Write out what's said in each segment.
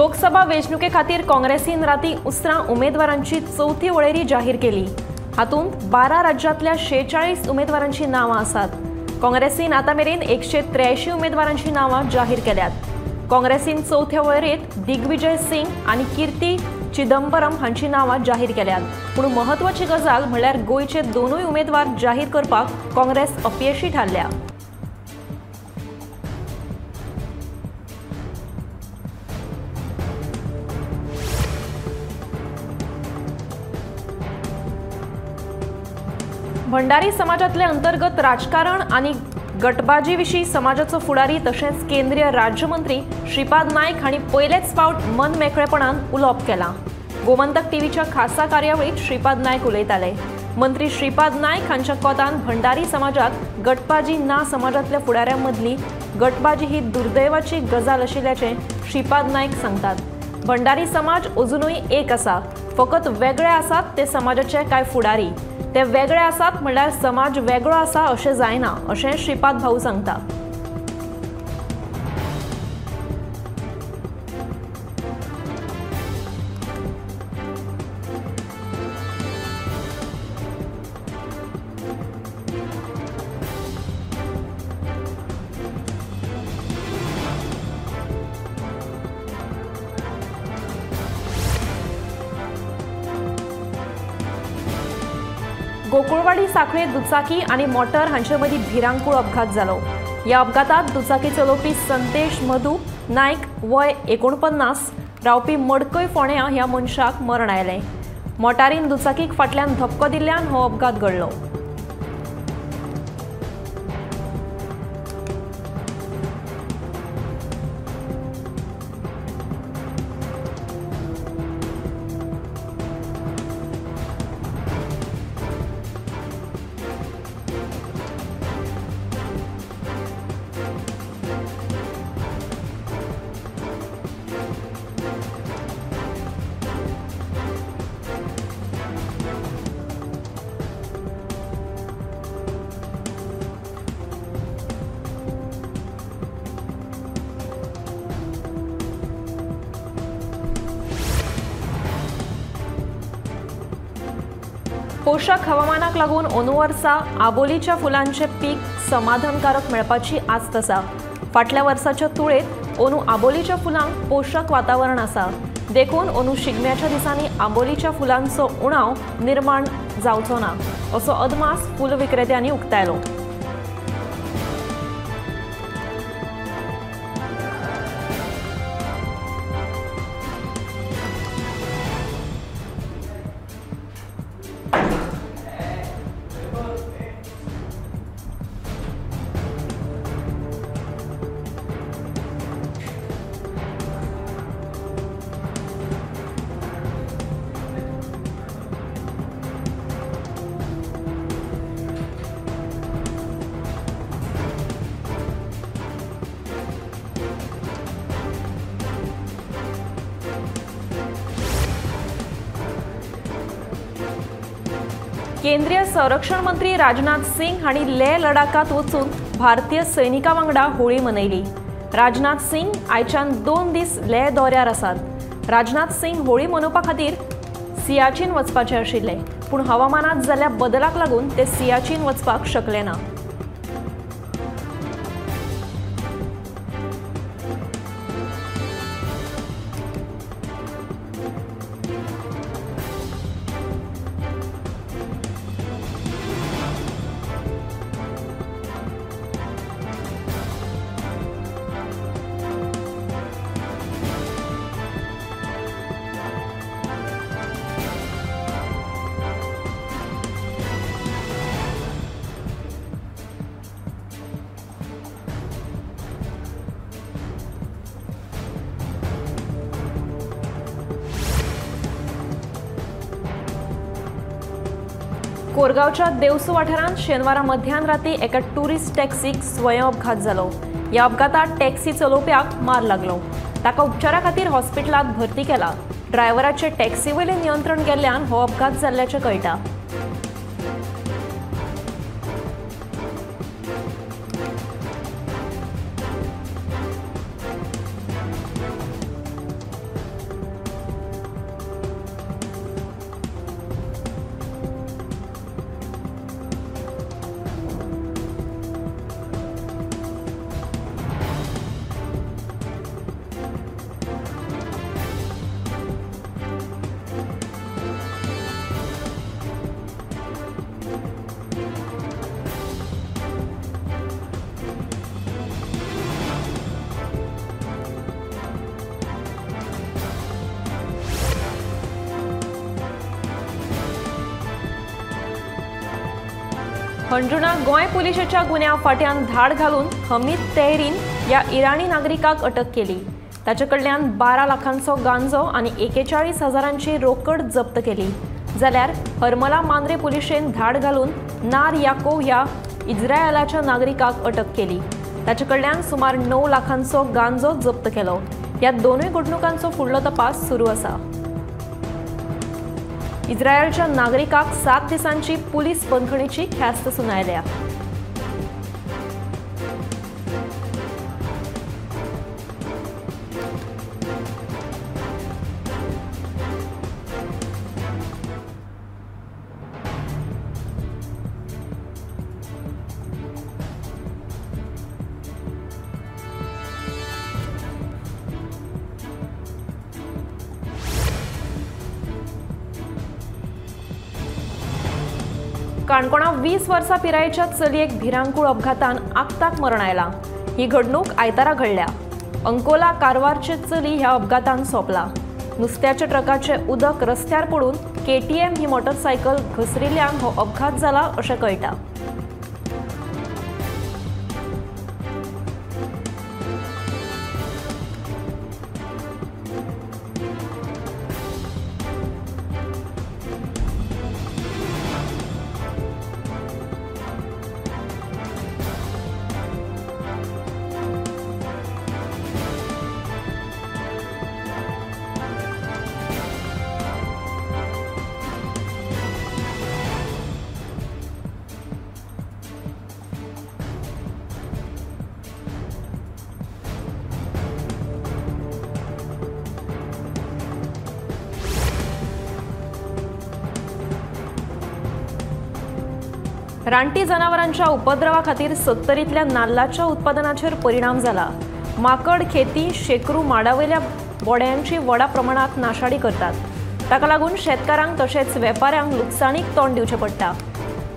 लोकसभा वेंचणुके खातीर काँग्रेसीन राती उसरां उमेदवारांची चवथी वळेरी जाहीर केली. हातूंत 12 राज्यांतल्या 46 उमेदवारांची नांवां आसात. काँग्रेसीन आतां मेरेन 183 उमेदवारांची नांवां जाहीर केल्यात. काँग्रेसीन चवथ्या वळेरेंत दिग्विजय सिंग आनी कीर्ती चिदंबरम हांची नांवां जाहीर केल्यात. पूण म्हत्वाची गजाल म्हणल्यार गोंयचे दोनूय उमेदवार जाहीर करपाक काँग्रेस अपयशी थारल्या. भंडारी समाजातले अंतर्गत राजकारण आनी गटबाजी विशीं समाजाचो फुडारी तशेंच केंद्रीय राज्यमंत्री श्रीपाद नायक हांणी पयलेच फावट मन मेकळेपणान उलोवप केलां. गोमंतक टीव्हीच्या खासा कार्यावळीत श्रीपाद नायक उलयताले. मंत्री श्रीपाद नायक हांच्या कोतान भंडारी समाजात गटबाजी ना समाजातल्या फुडाऱ्यां मदली गटबाजी ही दुर्दैवाची गजाल आशिल्ल्याचें श्रीपाद नायक सांगतात. भंडारी समाज अजुनूय एक आसा, फकत वेगळे आसात ते समाजाचे कांय फुडारी. ते वेगळे आसात म्हणल्यार समाज वेगळो आसा अशें जायना अशें श्रीपाद भाऊ सांगता. गोकुळवाडी साखळे दुचाकी आनी मोटर हांचे मदीं भिरांकूळ अपघात जालो. ह्या अपघातात दुचाकी चलोवपी संतेश मधू नायक वय 49 रावपी मडकय फोंड्या ह्या मनशाक मरण आयलें. मोटारीन दुचाकीक फाटल्यान धपको दिल्ल्यान हो अपघात घडलो. पोशक हवामानाक लागून अंदू वर्सा आबोलीच्या फुलांचे पीक समाधानकारक मेळपाची आस्त आसा. फाटल्या वर्साच्या तुळेंत अंदू आबोलीच्या फुलांक पोशक वातावरण आसा, देखून अंदू शिगम्याच्या दिसांनी आबोलीच्या फुलांचो उणाव निर्माण जावचो ना असो अदमास फुल विक्रेत्यांनी उक्तायलो. केंद्रीय संरक्षण मंत्री राजनाथ सिंग हांणी लेह लडाखात वचून भारतीय सैनिकां वांगडा होळी मनयली. राजनाथ सिंग आयच्यान 2 दीस लेह दौऱ्यार आसात. राजनाथ सिंग होळी मनोवपा खातीर सियाचीन वचपाचे आशिल्ले, पूण हवामानात जाल्ल्या बदलाक लागून ते सियाचीन वचपाक शकले ना. कोरगांवच्या देवसू वाठारांत शेनवारा मध्यान राती एका टुरिस्ट टॅक्सीक स्वयं अपघात जालो. ह्या अपघातात टॅक्सी चलोवप्याक मार लागलो. ताका उपचारा खातीर हॉस्पिटलांत भरती केला. ड्रायव्हराचे टॅक्सी वयलें नियंत्रण गेल्ल्यान हो अपघात जाल्ल्याचें कळटा. हणजुणा गोंय पुलिशेच्या गुन्यांव फांट्यान धाड घालून हमीद तेहरीन ह्या इराणी नागरिकाक अटक केली. ताचे कडल्यान 12 लाखांचो गांजो आनी 41 हजारांची रोकड जप्त केली. जाल्यार हरमला मांद्रे पुलिशेन धाड घालून नार याकोव ह्या इस्रायलाच्या नागरिकाक अटक केली. ताचे कडल्यान सुमार 9 लाखांचो गांजो जप्त केलो. ह्या दोनूय घडणुकांचो फुडलो तपास सुरू आसा. इस्रायलच्या नागरिकाक 7 दिसांची पुलीस बंदखणीची ख्यास्त सुनायल्या. काणकोणा 20 वर्सां पिरायेच्या चलयेक भिरांकूळ अपघातान आक्ताक मरण आयलां. ही घडणूक आयतारा घडल्या. अंकोला कारवारचे चली ह्या अपघातान सोंपला. नुस्त्याच्या ट्रकाचें उदक रस्त्यार पडून केटीएम ही मोटरसायकल घसरिल्ल्यान हो अपघात जाला अशें कळटा. रानटी जनावरांच्या उपद्रवा खातीर सत्तरींतल्या नाल्लाच्या उत्पादनाचेर परिणाम जाला. माकड खेती शेकरू माडावयल्या बोड्यांची व्हडा प्रमाणात नाशाडी करतात. ताका लागून शेतकारांक तशेंच वेपाऱ्यांक लुकसाणीक तोंड दिवचें पडटा.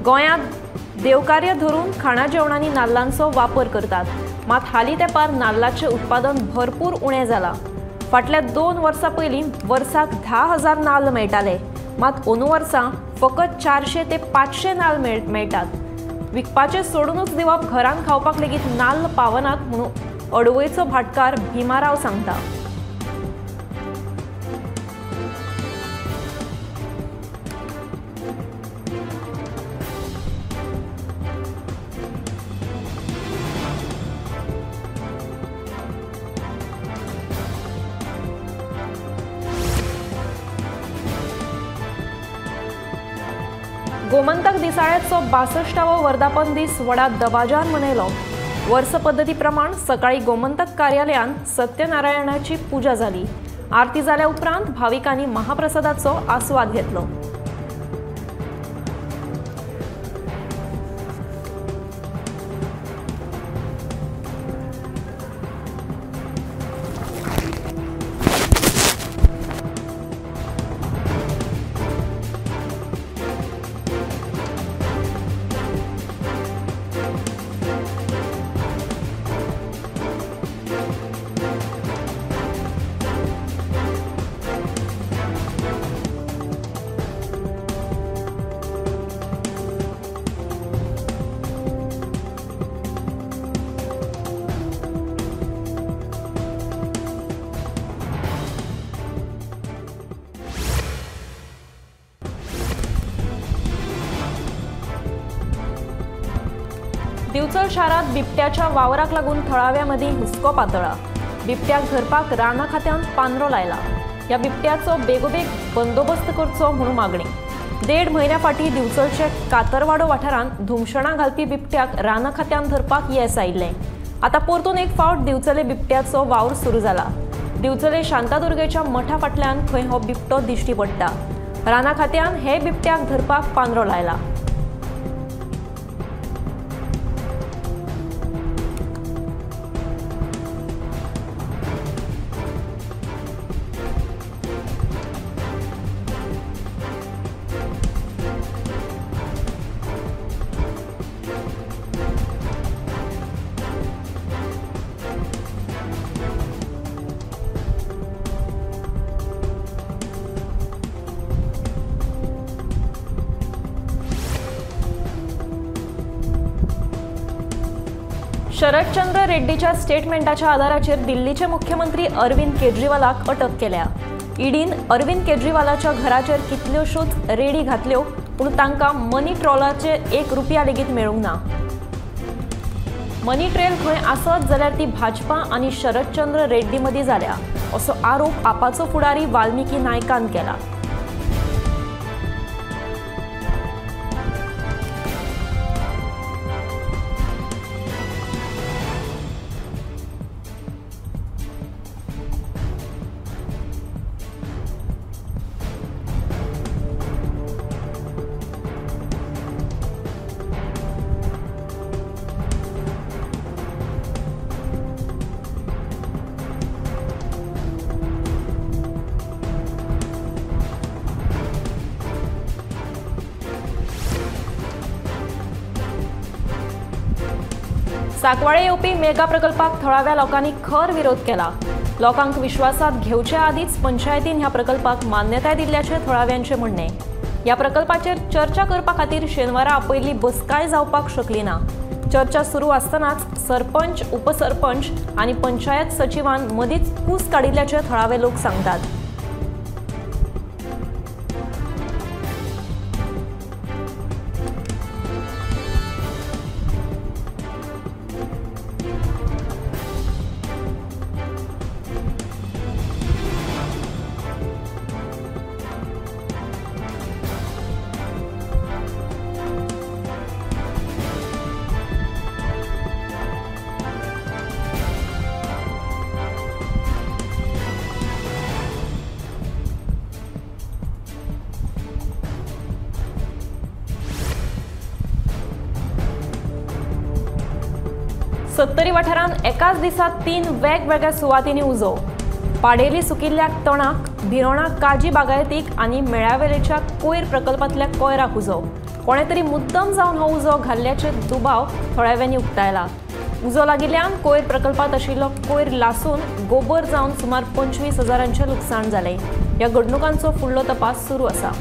गोंयांत देवकार्य धरून खाणा जेवणांनी नाल्लांचो वापर करतात. मात हालीं तेंपार नाल्लाचें उत्पादन भरपूर उणें जालां. फाटल्या 2 वर्सां पयलीं वर्साक 10,000 नाल्ल मेळटाले. मात अंदू वर्सां फकत 400 ते 500 नाल्ल मेळटात. विकपाचें सोडूनच दिवप घरांत खावपाक लेगीत नाल्ल पावनात म्हणून अडवयचो भाटकार भीमाराव सांगता. गोमंतक दिसाळ्याचो 62वो वर्धापन दीस व्हडा दबाज्यान मनयलो. वर्स पद्दती प्रमाण सकाळी गोमंतक कार्यालयांत सत्यनारायणाची पुजा जाली. आरती जाल्या उपरांत भाविकांनी महाप्रसादाचो आस्वाद घेतलो. दिवचल शारांत बिबट्याच्या वावराक लागून थळाव्या मदीं हुस्को पातळ्ळा. बिबट्याक धरपाक राना खात्यान पांदरो लायला. ह्या बिबट्याचो बेगोबेग बंदोबस्त करचो म्हणून मागणी. 1.5 म्हयन्या फाटीं दिवचलचे कातरवाडो वाठारांत धुमशणां घालपी बिबट्याक राना खात्यान धरपाक येस आयिल्लें. आतां परतून एक फावट दिवचले बिबट्याचो वावर सुरू जाला. दिवचले शांतादुर्गेच्या मठा फाटल्यान खंय हो बिबटो दिश्टी पडटा. राना खात्यान हे बिबट्याक धरपाक पांदरो लायला. शरदचंद्र रेड्डीच्या स्टेटमेंटाच्या आधाराचेर दिल्लीचे मुख्यमंत्री अरविंद केजरीवालाक अटक केल्या. ईडीन अरविंद केजरीवालाच्या घराचेर कितल्योश्योच रेडी घातल्यो, पूण तांकां मनी ट्रॉलाचे एक रुपया लेगीत मेळूंक ना. मनी ट्रेल खंय आसत जाल्यार ती भाजपा आनी शरदचंद्र रेड्डी मदीं जाल्या, असो आरोप आपाचो फुडारी वाल्मिकी नायकान केला. सांकवाळे येवपी मेगा प्रकल्पाक थळाव्या लोकांनी खर विरोध केला. लोकांक विश्वासात घेवचे आदींच पंचायतीन ह्या प्रकल्पाक मान्यताय दिल्ल्याचें थळाव्यांचें म्हणणें. ह्या प्रकल्पाचेर चर्चा करपा खातीर शेनवारा आपयल्ली बसकाय जावपाक शकली ना. चर्चा सुरू आसतनाच सरपंच, उपसरपंच आनी पंचायत सचिवान मदींच कूस काडिल्ल्याचें थळावे लोक सांगतात. सत्तरी वाठारांत एकाच दिसा 3 वेगवेगळ्या सुवातींनी उजो. पाडेली सुकिल्ल्या तणाक, भिरोणा काजी बागायतीक आनी मेळावेलेच्या कोयर प्रकल्पांतल्या कोयराक उजो. कोणे तरी मुद्दम जावन हो उजो घाल्ल्याचे दुबाव थळाव्यांनी उक्तायला. उजो लागिल्ल्यान कोयर प्रकल्पांत आशिल्लो कोयर लासून गोबर जावन सुमार 25,000 लुकसाण जालें. ह्या घडणुकांचो फुडलो तपास सुरू आसा.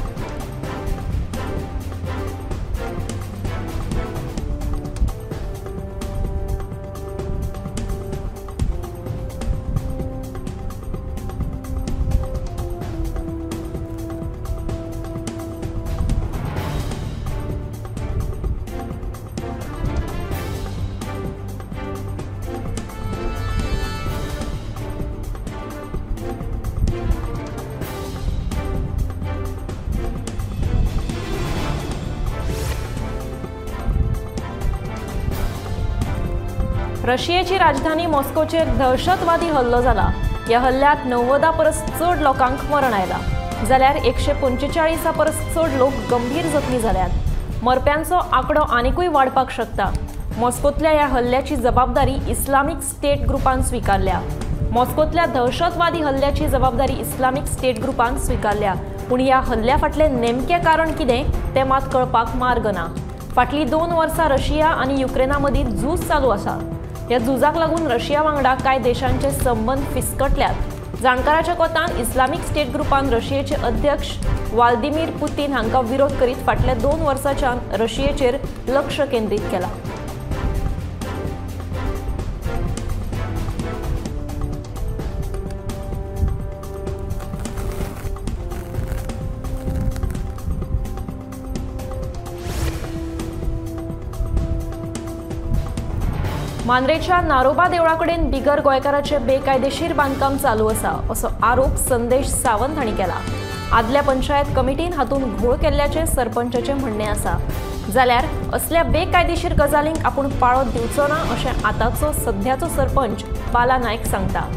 रशियेची राजधानी मॉस्कोचेर दहशतवादी हल्लो जाला. ह्या हल्ल्यात 90 परस चड लोकांक मरण आयला, जाल्यार 145 परस चड लोक गंभीर जखमी जाल्यात. मरप्यांचो आंकडो आनिकूय वाडपाक शकता. मॉस्कोतल्या ह्या हल्ल्याची जबाबदारी इस्लामिक स्टेट ग्रुपान स्विकारल्या. मॉस्कोतल्या दहशतवादी हल्ल्याची जबाबदारी इस्लामिक स्टेट ग्रुपान स्विकारल्या, पूण ह्या हल्ल्या फाटलें नेमकें कारण कितें तें मात कळपाक मार्ग ना. फाटलीं 2 वर्सां रशिया आनी युक्रेना मदीं झूज चालू आसा. ह्या झुजाक लागून रशिया वांगडा कांय देशांचे संबंद फिसकटल्यात. जाणकाराच्या कोतान इस्लामिक स्टेट ग्रुपान रशियेचे अध्यक्ष व्लादिमीर पुतीन हांकां विरोध करीत फाटल्या 2 वर्सांच्यान रशियेचेर लक्ष केंद्रीत केलां. मांद्रेच्या नारोबा देवळाकडेन बिगर गोंयकाराचे बेकायदेशीर बांदकाम चालू आसा, असो आरोप संदेश सावंत हांणी केला. आदल्या पंचायत कमिटीन हातूंत घोळ केल्ल्याचें सरपंचाचें म्हणणें आसा. जाल्यार असल्या बेकायदेशीर गजालींक आपूण पाळो दिवचो ना, अशें आतांचो सध्याचो सरपंच बाला नायक सांगता.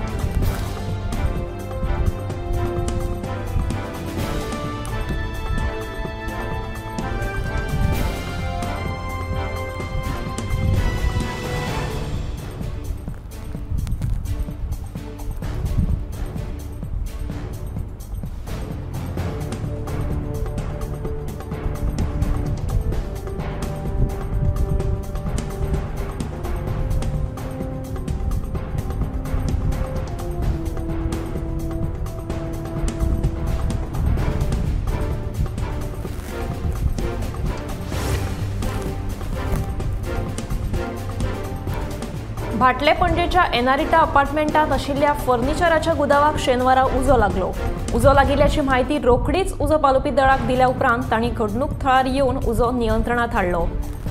भाटले पणजेच्या एनारिटा अपार्टमेंटात आशिल्ल्या फर्निचराच्या गुदावाक शेनवारा उजो लागलो. उजो लागिल्ल्याची म्हायती रोखडीच उजो पालोवपी दळाक दिल्या उपरांत तांणी घडणूक थळार येवन उजो नियंत्रणात हाडलो.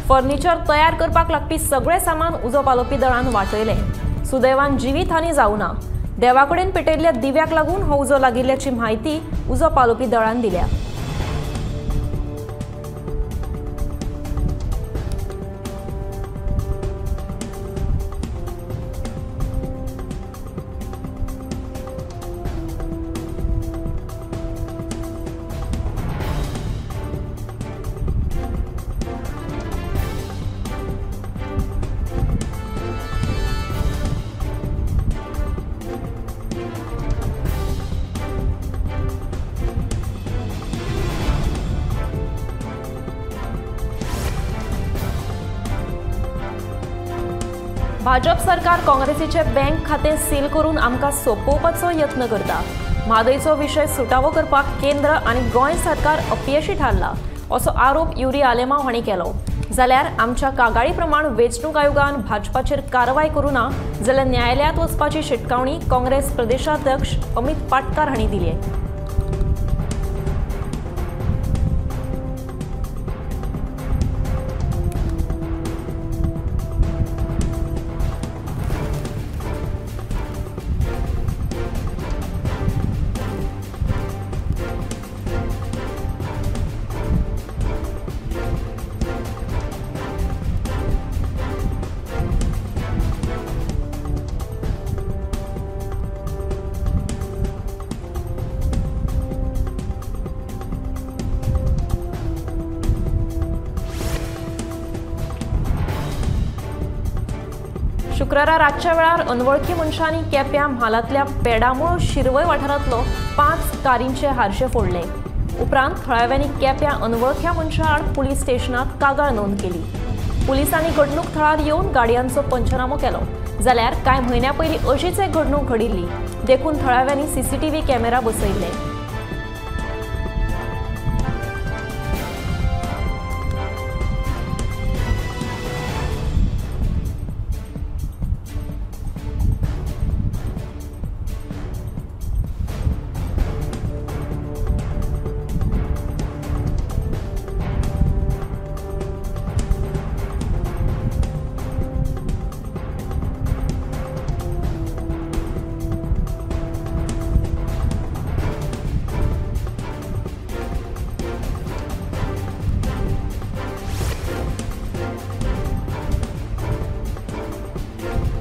फर्निचर तयार करपाक लागपी सगळे सामान उजो पालोवपी दळान वाटयलें. सुदैवान जिवीत हानी जावना. देवा कडेन पेटयल्ल्या दिव्याक लागून हो उजो लागिल्ल्याची म्हायती उजो पालोवपी दळान दिल्या. भाजप सरकार काँग्रेसीचे बँक खाते सील करून आमकां सोंपोवपाचो यत्न करता. म्हादयचो विशय सुटावो करपाक केंद्र आनी गोंय सरकार अपयशी थारला असो आरोप युरी आलेमाव हांणी केलो. जाल्यार आमच्या कागाळी प्रमाण वेंचणूक आयोगान भाजपाचेर कारवाय करूं ना जाल्यार न्यायालयांत वचपाची शिटकावणी काँग्रेस प्रदेशाध्यक्ष अमित पाटकार हांणी दिली. शुक्रारा रातच्या वेळार अनवळखी मनशांनी केप्यां म्हालांतल्या पेडामूळ शिरवय वाठारांतलो 5 कारींचे हारशे फोडले. उपरांत थळाव्यांनी केप्यां अनवळख्या मनशां आड पुलीस स्टेशनांत कागाळ नोंद केली. पुलिसांनी घडणूक थळार येवन गाडयांचो पंचनामो केलो. जाल्यार कांय म्हयन्यां पयलीं अशीच एक घडणूक घडिल्ली देखून थळाव्यांनी सीसीटीव्ही कॅमेरा बसयल्ले.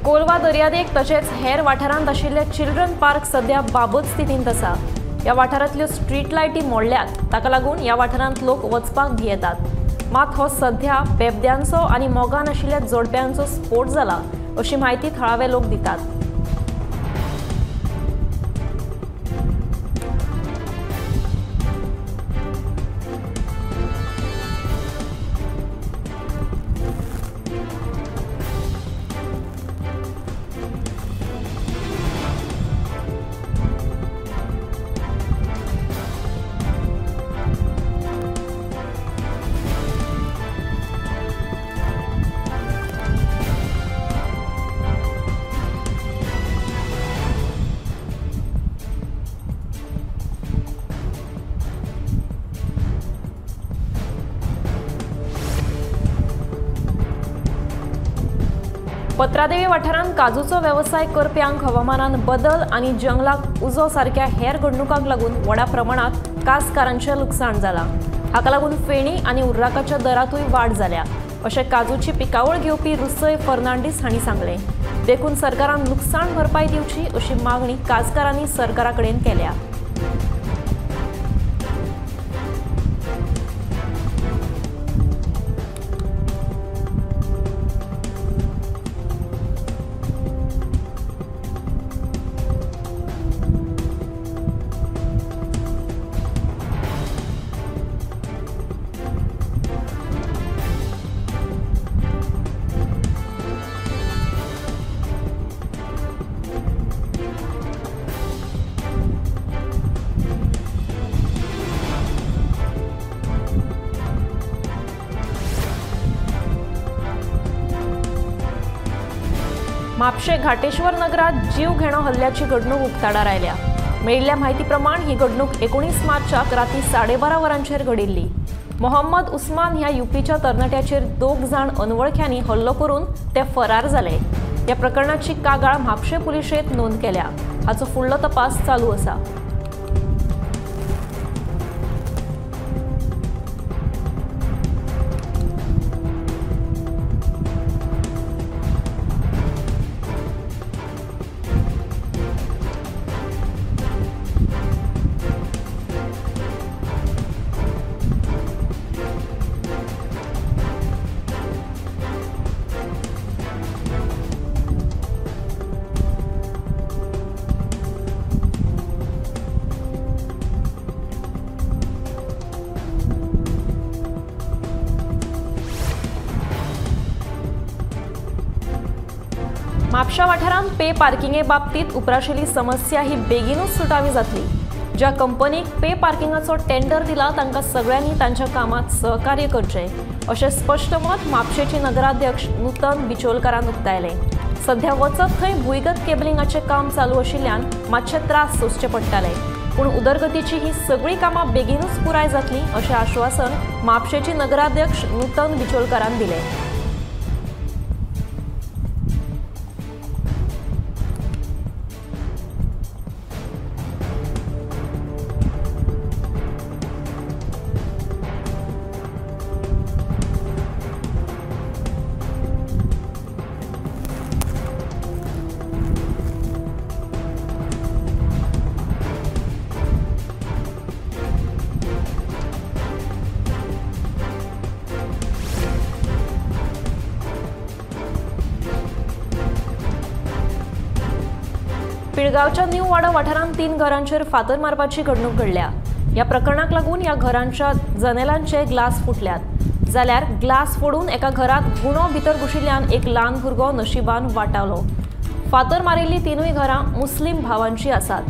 कोलवा दर्यादेग तशेंच हेर वाठारांत आशिल्ले चिल्ड्रन पार्क सध्या बाबत स्थितींत आसा. ह्या वाठारांतल्यो स्ट्रीट लायटी मोडल्यात, ताका लागून ह्या वाठारांत लोक वचपाक भियेतात. मात हो सध्या बेबद्यांचो आनी मोगान आशिल्ल्या जोडप्यांचो स्फोट जाला अशी म्हायती थळावे लोक दितात. पत्रादेवी वाठारांत काजूचो वेवसाय करप्यांक हवामानान बदल आनी जंगलाक उजो सारक्या हेर घडणुकांक लागून व्हडा प्रमाणांत काजकारांचें लुकसाण जालां. हाका लागून फेणी आनी उर्राकाच्या दरांतूय वाड जाल्या अशें काजूची पिकावळ घेवपी रुसय फर्नांडीस हांणी सांगलें. देखून सरकारान लुकसाण भरपाय दिवची अशी मागणी काजकारांनी सरकारा कडेन केल्या. म्हापशें घाटेश्वर नगरात जीव घेणो हल्ल्याची घडणूक उक्ताडार आयल्या. मेळिल्ल्या म्हायती प्रमाण ही घडणूक 19 मार्चाक राती 12:30 वरांचेर घडिल्ली. मोहम्मद उस्मान ह्या युपीच्या तरणाट्याचेर 2 जाण अनवळख्यांनी हल्लो करून ते फरार जाले. ह्या प्रकरणाची कागाळ म्हापशें पुलिशेंत नोंद केल्या. हाचो फुडलो तपास चालू आसा. म्हापशा वाठारांत पे पार्किंगे बाबतीत उप्राशिल्ली समस्या ही बेगीनूच सुटावी जातली. ज्या कंपनीक पे पार्किंगाचो टेंडर दिला तांकां सगळ्यांनी तांच्या कामात सहकार्य करचें अशें स्पश्ट मत म्हापशेचे नगराध्यक्ष नूतन बिचोलकारान उक्तायलें. सध्या वचत थंय भुंयगत केबलिंगाचें काम चालू आशिल्ल्यान मातशे त्रास सोंसचे पडटाले, पूण उदरगतीची ही सगळीं कामां बेगीनूच पुराय जातली अशें आश्वासन म्हापशेचे नगराध्यक्ष नूतन बिचोलकारान दिलें. पिळगांवच्या न्यू वाडा वाठारांत 3 घरांचेर फातर मारपाची घडणूक घडल्या. ह्या प्रकरणाक लागून ह्या घरांच्या जनेलांचे ग्लास फुटल्यात, जाल्यार ग्लास फोडून एका घरात गुणो भितर घुशिल्ल्यान एक ल्हान भुरगो नशिबान वाटावलो. फातर मारिल्ली 3 घरां मुस्लीम भावांची आसात.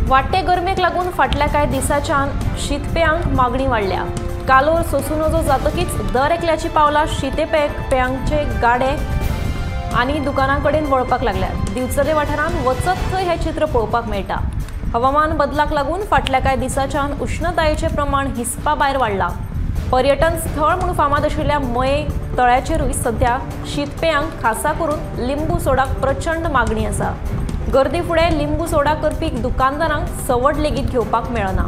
वाडटे गरमेक लागून फाटल्या कांय दिसाच्यान शीतपेयांक मागणी वाडल्या. कालोर सोसूं नजो जातकीच दर एकल्याची पावलां शीतपेयांचे गाडे आनी दुकानां कडेन वळपाक लागल्यात. दिवचले वाठारांत वचत थंय हें चित्र पळोवपाक मेळटा. हवामान बदलाक लागून फाटल्या कांय दिसाच्यान उश्णतायेचें प्रमाण हिसपा भायर वाडलां. पर्यटन स्थळ म्हूण फामाद आशिल्ल्या मये तळ्याचेरूय सध्या शीतपेयांक खासा करून लिंबू सोडाक प्रचंड मागणी आसा. गर्दी फुडें लिंबू सोडा करपी दुकानदारांक सवड लेगीत घेवपाक मेळना.